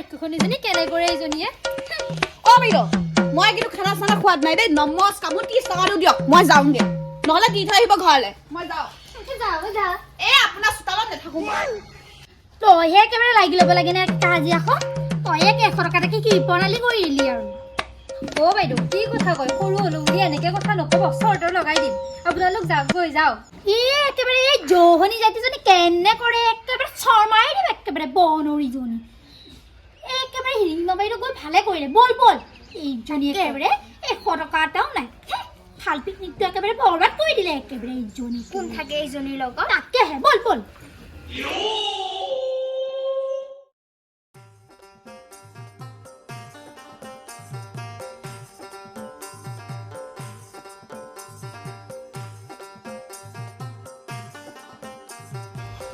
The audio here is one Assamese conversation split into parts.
ৰাক্ষসনীজনী কেনে কৰে এইজনীয়ে। অ বাইদেউ, মই কিন্তু খানা চানা খোৱাত নাই দেই। নমস্কাৰ, মোৰ 30 টকাটো দিয়ক, মই যাওঁগে। নহ'লে দি থৈ আহিব ঘৰলৈ, মই যাওঁ। যাওঁ যাওঁ। এই আপোনাৰ চোতালত নাথাকো মই। তইহে একেবাৰে লাগি ল'ব লাগে নে কাজিয়াখন? তই এক 100 টকা থাকি কি প্ৰণালী কৰি দিলি আৰু? অ বাইদেউ, কি কথা কয়? সৰু হলো বুলি এনেকে কথা নক'ব, চৰ্টৰ লগাই দিম। আপোনালোক যাওক গৈ যাওক। ই একেবাৰে এই জৌহনী জাতিজনী কেনে কৰে, একেবাৰে চৰ মাৰি দিম একেবাৰে। বনৰীজনী একেবাৰে। হিৰিমা বাইদেউ গৈ ভালে কৰিলে। ব'ল ব'ল। এইজনী একেবাৰে 100 টকা এটাও নাই। হে, ভাল পিকনিকটো একেবাৰে বৰবাদ কৰি দিলে একেবাৰে এইজনী। কোন থাকে এইজনীৰ লগত? তাকেহে, ব'ল ব'ল।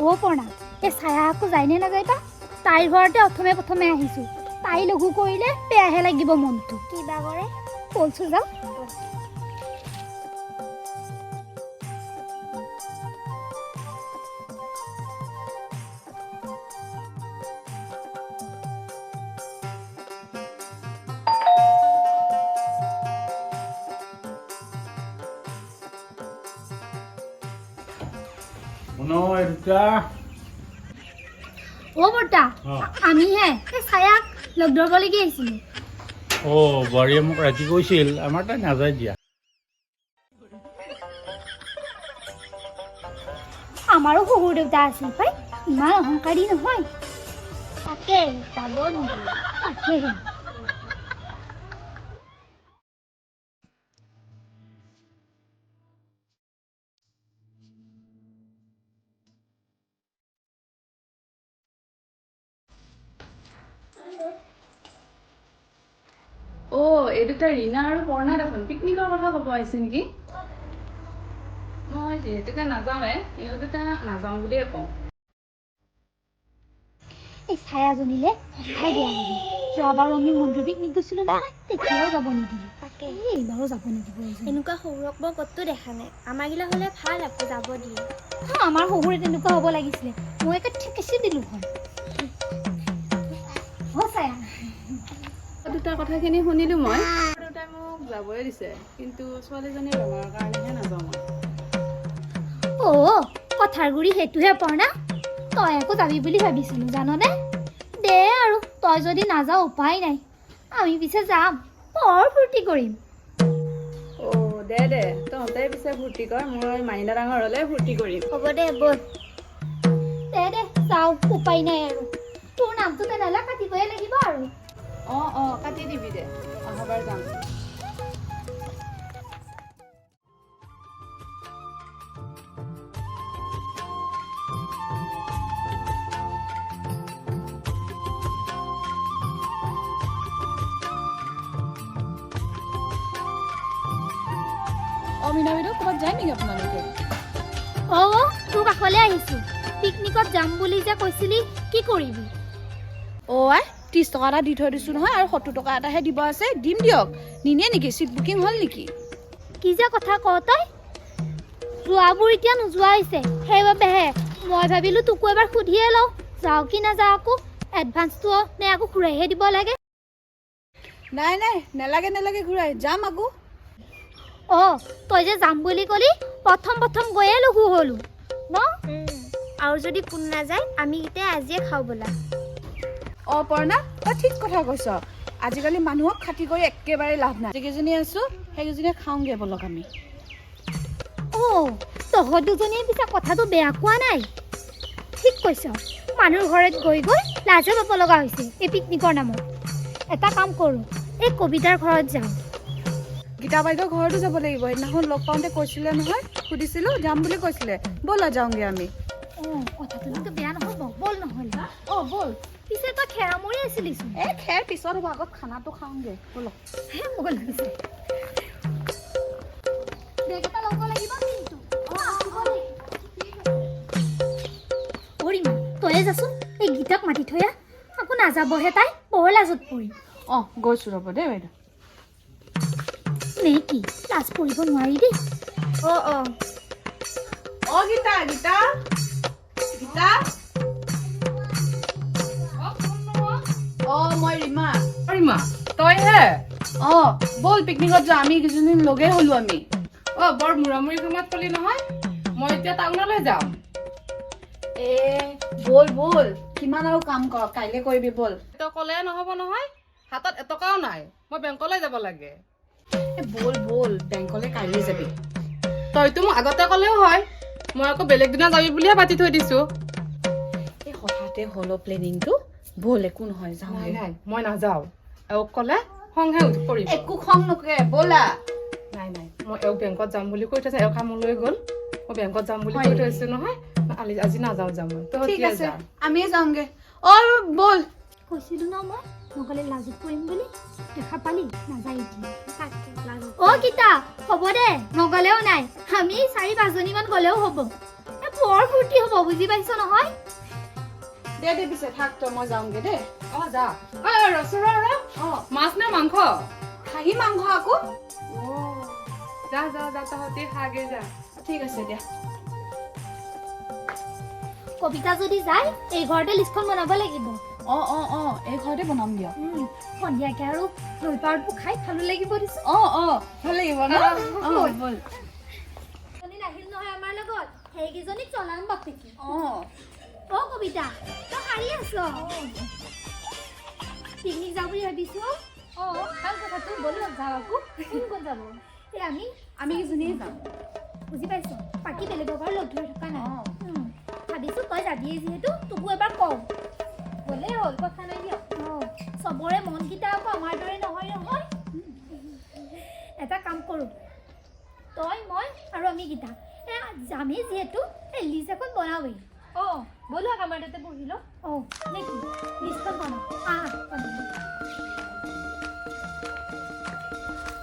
অ' পৰ্ণা, এই ছায়া আকৌ যায় নে নাযায় বা? তাইৰ ঘৰতে প্ৰথমে প্ৰথমে আহিছোঁ, তাই লঘু কৰিলে বেয়াহে লাগিব মনটো। কিবা কৰে। ব'লচোন যাওঁ। শুনো, এই দুটা। অ' বৰ্তা। অ। আমিহে এই ছায়াক লগ ধৰিবলগীয়া আহিছিলোঁ। অ' বোৱাৰীয়ে মোক ৰাতি কৈছিল, আমাৰ তাই নাযায় দিয়া। আমাৰো শহুৰ দেউতা আছিল পাই, ইমান অহংকাৰী নহয়। তাকে, যাব নিদিয়ে। তাকেহে। অ' এই দুটা ৰীণা আৰু পৰ্ণা দেখোন, পিকনিকৰ কথা ক'ব আহিছে নেকি? মই যিহেতুকে নাযাওঁৱে, ইহঁত দুটা নাযাওঁ বুলিয়ে কওঁ। এই ছায়াজনীলে সঁচাই বেয়া লাগে। যোৱাবাৰো আমি মন্দিৰ পিকনিক গৈছিলোঁ নহয়, তেতিয়াও যাব নিদিলে। তাকে। এই এইবাৰো যাব নিদিব এইজনী। এনেকুৱা শহুৰক মই ক'তো দেখা নাই। আমাৰগিলা হ'লে ভাল আকৌ, যাব দিয়ে। হা, আমাৰ শহুৰে তেনেকুৱা হ'ব লাগিছিলে, মই একে ঠেকেচি দিলোঁ হয়। অ' ছায়া। দুটাৰ কথাখিনি শুনিলোঁ মই। দেউতাই মোক যাবই দিছে, কিন্তু ছোৱালীজনীৰ বেমাৰৰ কাৰণেহে নাযাওঁ মই। অ' কথাৰ গুৰি সেইটোহে পৰ্ণা, তই আকৌ যাবি বুলি ভাবিছিলোঁ জাননে? দে আৰু, তই যদি নাযাওঁ উপায় নাই। আমি পিছে যাম, বৰ ফূৰ্তি কৰিম। অ' দে দে, তহঁতে পিছে ফূৰ্তি কৰ, মই মাইনা ডাঙৰ হ'লে ফূৰ্তি কৰিম। হ'ব দে, ব'ল। দে দে, যাওঁ, উপায় নাই আৰু। তোৰ নামটো তেনেহ'লে কাটিবই লাগিব আৰু। অঁ অঁ, কাটি দিবি দে, অহাবাৰ যাম। অ মীনা বাইদেউ, ক'ৰবাত যায় নেকি আপোনালোকে? অ' তোৰ কাষলৈ আহিছোঁ। পিকনিকত যাম বুলি যে কৈছিলি, কি কৰিবি? অ' আই, 30 টকা এটা দি থৈ দিছোঁ নহয়, আৰু 70 টকা এটাহে দিব আছে, দিম দিয়ক। নিনিয়ে নেকি? চিট বুকিং হ'ল নেকি? কি যে কথা কওঁ তই! যোৱাবোৰ এতিয়া নোযোৱা হৈছে, সেইবাবেহে মই ভাবিলোঁ তোকো এবাৰ সুধিয়ে লওঁ, যাওঁ কি নাযাওঁ। আকৌ এডভান্সটো নে আকৌ ঘূৰাইহে দিব লাগে? নাই নাই, নেলাগে নেলাগে ঘূৰাই, যাম আকৌ। অঁ, তই যে যাম বুলি ক'লি, প্ৰথম প্ৰথম গৈয়ে লঘু হ'লো ন? আৰু যদি কোন নাযায়, আমি কেইটাই আজিয়ে খাওঁ ব'লা। অ পৰ্ণা, তই ঠিক কথা কৈছ। আজিকালি মানুহক খাতি কৰি একেবাৰে লাভ নাই। যিকেইজনী আছোঁ সেইকেইজনীয়ে খাওঁগে ব'লক আমি। অঁ, তহঁত দুজনীয়ে পিছে কথাটো বেয়া কোৱা নাই, ঠিক কৈছ। মানুহৰ ঘৰত গৈ গৈ লাজে পাব লগা হৈছে এই পিকনিকৰ নামত। এটা কাম কৰোঁ, এই কবিতাৰ ঘৰত যাওঁ। গীতা বাইদেউৰ ঘৰতো যাব লাগিব। সেইদিনাখন লগ পাওঁতে কৈছিলে নহয়, সুধিছিলোঁ, যাম বুলি কৈছিলে। ব'লা যাওঁগে আমি। অঁ, কথাটো কিন্তু বেয়া নহ'ব, ব'ল নহ'লে। অঁ ব'ল। পিছে তই খেৰামৰি আছিলিচোন। এই খেৰ পিছত হ'ব, আগত খানাটো খাওঁগে ব'লক। হে, ব'ল পিছে। বেগ এটা ল'ব লাগিব কিন্তু। অ' ৰীমা, তয়ে যাচোন, এই গীতাক মাতি থৈ আহ। আকৌ নাযাবহে তাই, বৰ লাজত পৰিম। অঁ গৈছোঁ ৰ'ব দেই বাইদেউ। নে কি লাজ পৰিব নোৱাৰি দেই। অঁ অঁ। অ গীতা, গীতা, গীতা। অ ৰীমা। ৰীমা, তইহে? অ, ব'ল পিকনিকত যাওঁ। আমি কেইজনী লগেই হ'লো আমি। অ, বৰ মূৰামূৰি সময়ত পালি নহয়। মই এতিয়া টাউনলৈ যাম। এ ব'ল ব'ল, কিমান আৰু কাম কৰ, কাইলৈ কৰিবি, ব'ল। তই ক'লে নহ'ব নহয়, হাতত এটকাও নাই, মই বেংকলৈ যাব লাগে। এ ব'ল ব'ল, বেংকলৈ কাইলৈ যাবি। তইতো মোক আগতে ক'লেও হয়, মই আকৌ বেলেগ দিনা যাবি বুলিহে পাতি থৈ দিছো। এই হঠাতে হ'ল প্লেনিংটো, ব'ল, একো নহয়, যাওঁ। নাই নাই, মই নাযাওঁ। এওঁক ক'লে খংহে কৰিব। একো খং নকৰে, ব'লা। নাই নাই, মই এওঁক বেংকত যাম বুলি কৈ থৈছো। এওঁ কামলৈ গ'ল, মই বেংকত যাম বুলি হয় কৈ নেকি? থৈছো নহয়। আজি নাযাওঁ, যাম মই। ঠিক তহঁতিয়ে আছে, যা। আমিয়ে যাওঁগে। অ ব'ল। কৈছিলো ন মই নগ'লে লাজত পৰিম বুলি, দেখা পালি, নাযায় এতিয়া। তাকে লাজত। অ গীতা, হ'ব দে, নগ'লেও নাই, আমি চাৰি পাঁচজনীমান গ'লেও হ'ব। এ বৰ ফূৰ্তি হ'ব, বুজি পাইছ নহয়? দে দে, পিছে থাক তই, মই যাওঁগে দেই। অ যা। ঐ ঐ, ৰচোন, ৰ ৰ। অ। মাছ নে মাংস? খাহী মাংস আকৌ। যা যা যা, তহঁতি খাগে যা। ঠিক আছে দিয়া। কবিতা যদি যায়, এই ঘৰতে লিষ্টখন বনাব লাগিব। অ অ অ এই ঘৰতে বনাম দিয়ক। সন্ধিয়াকে আৰু দৈ পাৰবোৰ খাই ভালো লাগিব দিছো। অ অ ভাল লাগিব ন? অ ব'ল। এজনী নাহিল নহয় আমাৰ লগত, সেইকেইজনীক চলাম বাপেকে। অ। অ কবিতা, তই সাৰি আছ? পিকনিক যাওঁ বুলি ভাবিছো। অ, ভাল কথাটো, ব'লক যাওঁ আকৌ। কোন কোন যাব? এই আমি আমি কেইজনীয়ে যাম। বুজি পাইছ, বাকী বেলেগৰ ঘৰ লগ ধৰি থকা নাই। অ। ভাবিছো তই যাবিয়ে যিহেতু, তোকো এবাৰ কওঁ। গ'লেই হ'ল, কথা নাই দিয়ক। অ, চবৰে মনকেইটা আকৌ আমাৰ দৰে নহয় নহয়। এটা কাম কৰোঁ, তই, মই আৰু আমি কেইটা যামেই যিহেতু, এই লিষ্ট এখন বনাওঁৱেই। অ ব'লক, আমাৰ তাতে বহি লওঁ। অঁ, নে কি? লিষ্টখন বনাওঁ আহ, বনাওঁ।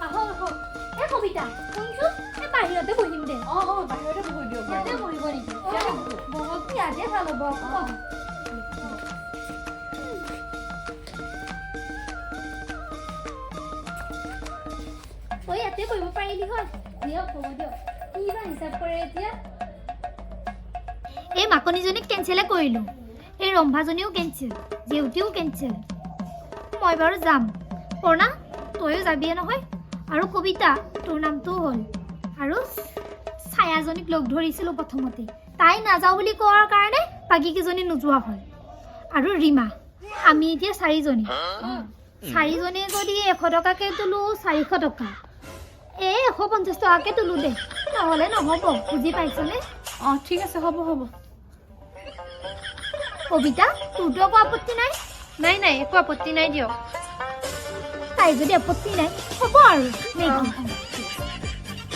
আহক আহক। এই কবিতা, শুনচোন, এই বাহিৰতে বহিম দে। অ অ বাহিৰতে বহো দিয়ক। ইয়াতে বহিব নেকি? অঁ, বহক, ইয়াতে ভাল হ'ব আকৌ। তই ইয়াতে বহিব পাৰিলি হয়। দিয়ক, হ'ব দিয়ক। কি বা হিচাপ কৰে এতিয়া? এই মাকনিজনীক কেঞ্চেলে কৰিলোঁ, এই ৰম্ভাজনীও কেঞ্চেল, জেউতিও কেঞ্চেল। মই বাৰু যাম। পৰ্ণা, তয়ো যাবিয়ে নহয়? আৰু কবিতা, তোৰ নামটোও হ'ল। আৰু ছায়াজনীক লগ ধৰিছিলোঁ প্ৰথমতে, তাই নাযাওঁ বুলি কোৱাৰ কাৰণে বাকীকেইজনী নোযোৱা হ'ল। আৰু ৰীমা। আমি এতিয়া চাৰিজনী। চাৰিজনীয়ে যদি 100 টকাকৈ তোলোঁ, 400 টকা। এই 150 টকাকৈ তোলোঁ দে, নহ'লে নহ'ব, বুজি পাইছনে? অ, ঠিক আছে, হ'ব হ'ব। কবিতা, তোৰতো একো আপত্তি নাই? নাই নাই, একো আপত্তি নাই দিয়ক। তাই যদি আপত্তি নাই, হ'ব আৰু, নে কি?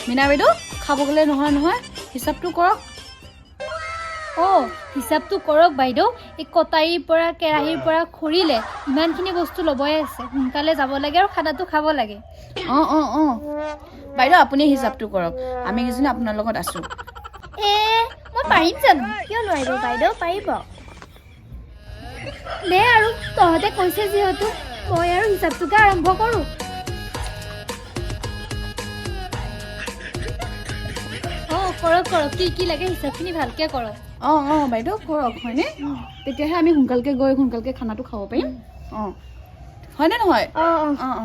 মীনা বাইদেউ, খাব গ'লে নহয় নহয়, হিচাপটো কৰক। অ, হিচাপটো কৰক বাইদেউ। এই কটাৰীৰ পৰা, কেৰাহীৰ পৰা খৰিলে ইমানখিনি বস্তু ল'বই আছে। সোনকালে যাব লাগে আৰু খানাটো খাব লাগে। অ অ অ বাইদেউ, আপুনি হিচাপটো কৰক, আমি কেইজনী আপোনাৰ লগত আছো। এ মই পাৰিম জানো? কিয় নোৱাৰিব বাইদেউ, পাৰিব। দে আৰু, তহঁতে কৈছে যিহেতু, মই আৰু হিচাপটোকে আৰম্ভ কৰোঁ। অ, কৰক কৰক, কি কি লাগে হিচাপখিনি ভালকে কৰক। অ অ বাইদেউ, কৰক, হয়নে? তেতিয়াহে আমি সোনকালকে গৈ সোনকালকে খানাটো খাব পাৰিম। অ, হয়নে নহয়? অ অ অ অ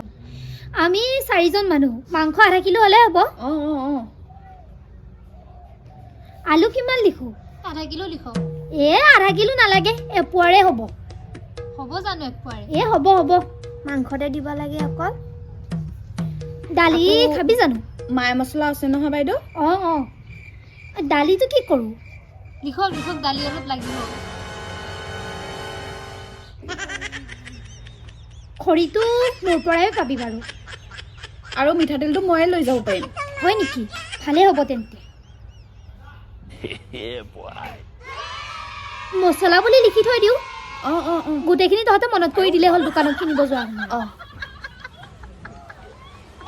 আমি চাৰিজন মানুহ, মাংস আধা কিলো হ'লে হ'ব। অ অ অ আলু কিমান লিখোঁ? আধা কিলো লিখক। এ আধা কিলো নালাগে, এপোৱাৰে হ'ব। হ'ব জানো এক পোৱাৰে? এ হ'ব হ'ব। মাংসতে দিব লাগে অকল। দালি খাবি জানো? মায়ে মছলা আছে নহয় বাইদেউ। অঁ অঁ দালিটো কি কৰোঁ? লিখক লিখক, দালি অলপ লাগিব। খৰিটো মোৰ পৰাই পাবি বাৰু। আৰু মিঠাতেলটো ময়ে লৈ যাব পাৰিম। হয় নেকি? ভালেই হ'ব তেন্তে। মছলা বুলি লিখি থৈ দিওঁ। অ অ অ গোটেইখিনি তহঁতে মনত কৰি দিলেই হ'ল দোকানত কিনিব যোৱা সময়ত। অ।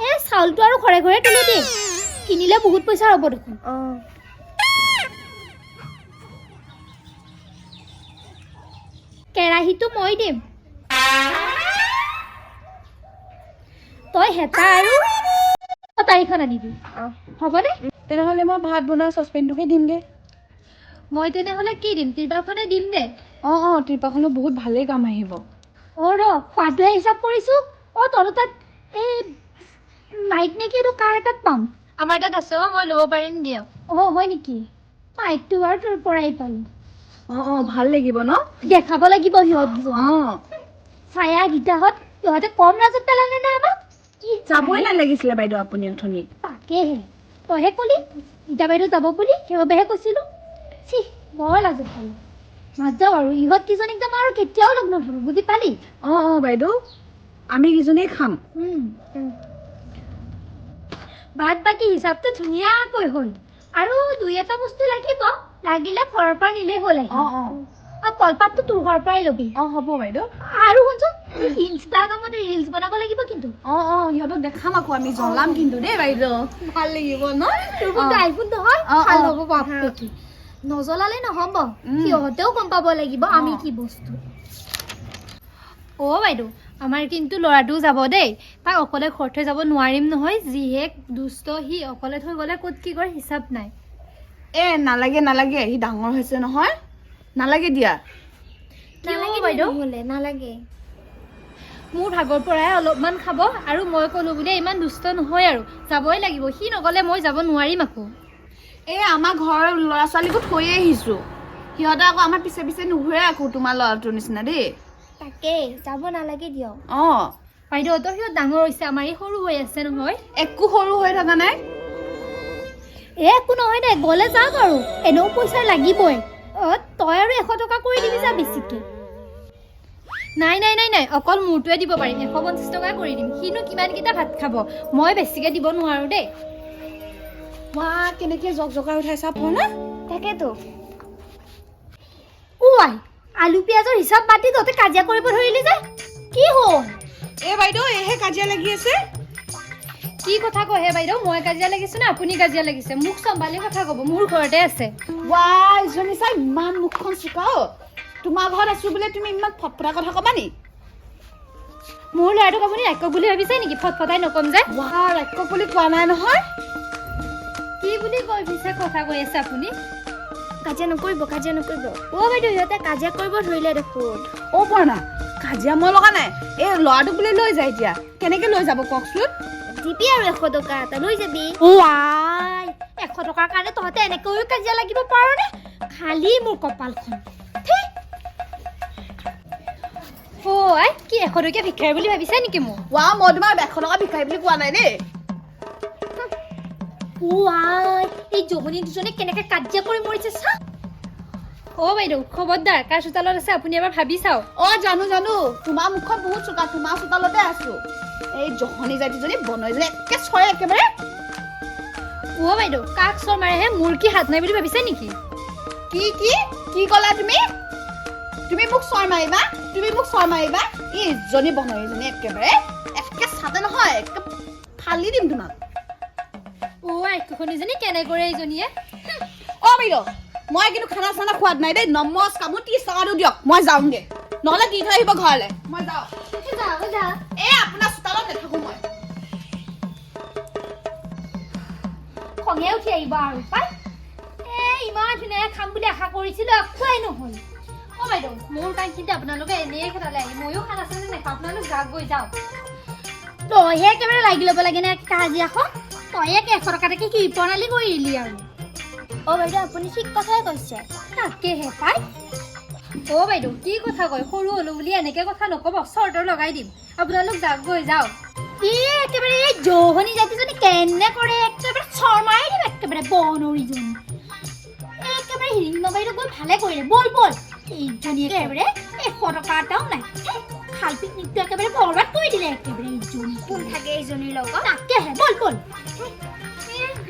এই চাউলটো আৰু ঘৰে ঘৰে তোলো দেই, কিনিলে বহুত পইচা হ'ব দেখোন। অ। কেৰাহীটো মই দিম, তই হেতা আৰু কটাৰীখন আনিবি। অ। হ'বনে? তেনেহ'লে মই ভাত বনোৱা চচপেনটোকে দিমগৈ। মই তেনেহ'লে কি দিম? তিৰপালখনে দিম দে। অঁ অঁ তিৰপালখনো বহুত ভালেই কাম আহিব। অ ৰ, খোৱাটোহে হিচাপ কৰিছোঁ। অ তহঁতৰ তাত এই মাইক নেকি, এইটো কাৰ তাত পাম? আমাৰ তাত আছে অ, মই ল'ব পাৰিম দিয়ক। অ হয় নেকি? মাইকটো বাৰু তোৰ পৰাই পালোঁ। অঁ অঁ, ভাল লাগিব ন? দেখাব লাগিব সিহঁত। অঁ। ছায়া গীতাহঁত, সিহঁতে কম লাজত পেলালে নে আমাক? কি যাবই নালাগিছিলে বাইদেউ আপুনি অথনি। তাকেহে, তইহে কলি গীতা বাইদেউ যাব বুলি, সেইবাবেহে কৈছিলোঁ। চি, বৰ লাজত পালোঁ। নাযাওঁ আৰু, ইহঁত কেইজনীক যে মই আৰু কেতিয়াও লগ নধৰোঁ, বুজি পালি? অঁ অঁ বাইদেউ, আমি কেইজনীয়ে খাম। বাদ বাকী হিচাপটো ধুনীয়াকৈ হ'ল। আৰু দুই এটা বস্তু লাগিব, লাগিলে ঘৰৰ পৰা নিলেই হ'ল আহি। অঁ অঁ। আৰু কলপাতটো তোৰ ঘৰৰ পৰাই ল'বি। অঁ হ'ব বাইদেউ। আৰু শুনচোন, ইনষ্টাগ্ৰামত ৰিলচ বনাব লাগিব কিন্তু। অঁ অঁ, সিহঁতক দেখাম আকৌ, আমি জ্বলাম কিন্তু দেই বাইদেউ, ভাল লাগিব ন? তোৰ ফোনটো আইফোন নহয়? অঁ, ভাল অঁ। হ'ব বাপেকি। নজ্বলালে নহ'ব, সিহঁতেও গম পাব লাগিব আমি কি বস্তু। অ বাইদেউ, আমাৰ কিন্তু ল'ৰাটোও যাব দেই। তাক অকলে ঘৰত থৈ যাব নোৱাৰিম নহয়, যিহে দুষ্ট সি, অকলে থৈ গ'লে ক'ত কি কৰে হিচাপ নাই। এ নালাগে নালাগে, সি ডাঙৰ হৈছে নহয়, নালাগে দিয়া। কিয় নালাগে বাইদেউ? নহ'লে নালাগে। মোৰ ভাগৰ পৰাই অলপমান খাব আৰু মই ক'লো বুলিয়ে ইমান দুষ্ট নহয় আৰু, যাবই লাগিব। সি নগ'লে মই যাব নোৱাৰিম আকৌ। এই আমাৰ ঘৰৰ ল'ৰা ছোৱালীকো থৈয়ে আহিছোঁ, সিহঁতে আকৌ আমাৰ পিছে পিছে নুঘূৰে আকৌ তোমাৰ ল'ৰাটোৰ নিচিনা দেই। তাকেই, যাব নালাগে দিয়ক। অঁ। বাইদেউ, সিহঁত ডাঙৰ হৈছে, আমাৰ এই সৰু হৈ আছে নহয়। একো সৰু হৈ থকা নাই। এ একো নহয় দে, গ'লে যাওক আৰু, এনেও পইচা লাগিবই। অ তই আৰু 100 টকা কৰি দিবি যা বেছিকে। নাই নাই নাই নাই, অকল মোৰটোৱে দিব পাৰিম, 150 টকা কৰি দিম। সিনো কিমানকেইটা ভাত খাব, মই বেছিকৈ দিব নোৱাৰোঁ দেই। ৱা, কেনেকৈ জক জকাই উঠাইছা পৰ্ণা। তাকেতো। ও আই, আলু পিঁয়াজৰ হিচাপ বাদ দি তহঁতে কাজিয়া কৰিব ধৰিলি যে, কি হ'ল? এই বাইদেউ, এইহে কাজিয়া লাগি আছে। কি কথা কয়হে বাইদেউ, মই কাজিয়া লাগিছোঁ নে আপুনি কাজিয়া লাগিছে? মোক চম্ভালি কথা ক'ব, মোৰ ঘৰতে আছে। ৱা, ইজনী চা, ইমান মুখখন চোকা অ। তোমাৰ ঘৰত আছো বোলে তুমি ইমান ফটফটা কথা ক'বা নি? মোৰ ল'ৰাটোক আপুনি ৰাক্ষস বুলি ভাবিছে নেকি? ফটফটাই নক'ম যে? ৱা, ৰাক্ষস বুলি কোৱা নাই নহয়। কি বুলি কৈ পিছে কথা কৈ আছে আপুনি? কাজিয়া নকৰিব, কাজিয়া নকৰিব। অ বাইদেউ, সিহঁতে কাজিয়া কৰিব ধৰিলে দেখোন। অ পৰ্ণা, কাজিয়া মই লগা নাই, এই ল'ৰাটোক বোলে লৈ যায়, এতিয়া কেনেকে লৈ যাব কওকচোন? দিবি আৰু 100 টকা এটা, লৈ যাবি। ও আই, 100 টকাৰ কাৰণে তহঁতে এনেকৈও কাজিয়া লাগিব পাৰনে? খালি মোৰ কপালখন। অ আই, কি 100 টকীয়া ভিক্ষাৰী বুলি ভাবিছে নেকি মোক? ৱা, মই তোমাৰ 100 টকা ভিক্ষাৰী বুলি কোৱা নাই দেই। ও আই, এই জহনী দুজনে কেনেকে কাজিয়া কৰি মৰিছে চা। অ বাইদেউ, খবৰদাৰ, কাৰ চোতালত আছে আপুনি এবাৰ ভাবি চাওক। অ জানো জানো, তোমাৰ মুখখন বহুত চোকা, তোমাৰ চোতালতে আছো। এই জহনী জাতিজনী বনৰীজনী একে চৰে একেবাৰে। অ বাইদেউ, কাক চৰ মাৰেহে? মোৰ কি হাত নাই বুলি ভাবিছে নেকি? কি কি কি ক'লা তুমি? তুমি মোক চৰ মাৰিবা? তুমি মোক চৰ মাৰিবা? এই ইজনী বনৰীজনী একেবাৰে একে চাতে নহয়, একে ফালি দিম তোমাক। অ আইকখনীজনী কেনে কৰে এইজনীয়ে। অ বাইদেউ, মই কিন্তু খানা চানা খোৱাত নাই দেই। নমস্কাৰ, মোক 30 টকাটো দিয়ক, মই যাওঁগে, নহ'লে দি থৈ আহিব ঘৰলৈ। মই যাওঁ। যা যা। এই আপোনাৰ চোতালত নাথাকো মই। খঙে উঠি আহিব আৰু পাই। এ ইমান ধুনীয়াকে খাম বুলি আশা কৰিছিলো, একোৱেই নহ'ল। অ বাইদেউ, মোৰ টাইমখিনি আপোনালোকে এনেই খেদালে আহি, ময়ো খানা চানা নাখাওঁ, আপোনালোক যাওক গৈ যাওক। তইহে একেবাৰে লাগি ল'ব লাগে নে কাজিয়াখন? তই এক 100 টকাতে কি প্ৰণালী কৰি দিলি আৰু। অ বাইদেউ, আপুনি ঠিক কথাই কৈছে। তাকেহে পাই। অ বাইদেউ, কি কথা কয়? সৰু হ'লো বুলি এনেকে কথা নক'ব, চৰ লগাই দিম। আপোনালোক যাওক গৈ যাওক। ই একেবাৰে এই জহনী জাতিজনী কেনে কৰে, একেবাৰে চৰ মাৰি দিম একেবাৰে বনৰীজনী। একেবাৰে হিৰিম্বা বাইদেউ গৈ ভালে কৰিলে। ব'ল ব'ল, এইজনী একেবাৰে 100 টকা এটাও নাই, খাল পিকনিকটো একেবাৰে বৰবাদ কৰি দিলে একেবাৰে এইজনী। কোন থাকে এইজনীৰ লগত? তাকেহে, ব'ল ব'ল।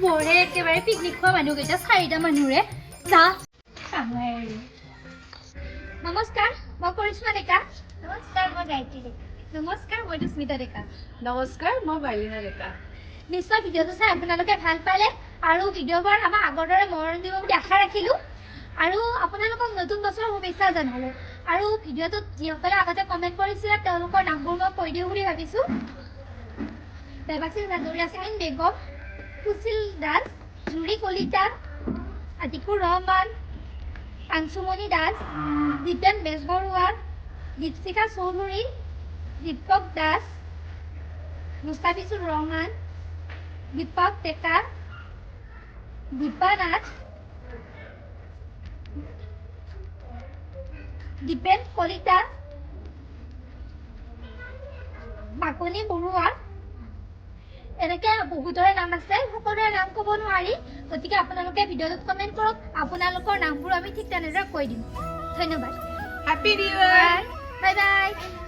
বৰে একেবাৰে পিকনিক খোৱা মানুহকেইটা চাৰিটা মানুহৰে যা। নমস্কাৰ, মই কৰিশ্মা ডেকা। নমস্কাৰ, মই গায়ত্ৰী ডেকা। নমস্কাৰ, মই দুস্মিতা ডেকা। নমস্কাৰ, মই বাইলিনা ডেকা। নিশ্চয় ভিডিঅ'টো চাই আপোনালোকে ভাল পালে আৰু ভিডিঅ'বোৰ আমাক আগৰ দৰে মৰম দিব বুলি আশা ৰাখিলোঁ আৰু আপোনালোকক নতুন বছৰৰ শুভেচ্ছা জনালোঁ। আৰু ভিডিঅ'টোত যিসকলে আগতে কমেণ্ট কৰিছিলে তেওঁলোকৰ নামবোৰ মই কৈ দিওঁ বুলি ভাবিছোঁ। দেৱাশীষ হাজৰিকা, চেমিন বেগম, সুশীল দাস, জুৰি কলিতা, আতিকুৰ ৰহমান, আংশুমণি দাস, দীপেন বেজবৰুৱা, দীপশিখা চৌধুৰী, দীপক দাস, মুস্তাফিজুৰ ৰহমান, দীপক ডেকা, দীপা নাথ, দীপেন কলিতা, মাকনি বৰুৱা। এনেকে বহুতৰে নাম আছে, সকলোৰে নাম ক'ব নোৱাৰি। গতিকে আপোনালোকে ভিডিঅ'টোত কমেণ্ট কৰক, আপোনালোকৰ নামবোৰ আমি ঠিক তেনেদৰে কৈ দিম। ধন্যবাদ। Happy new year. Bye bye.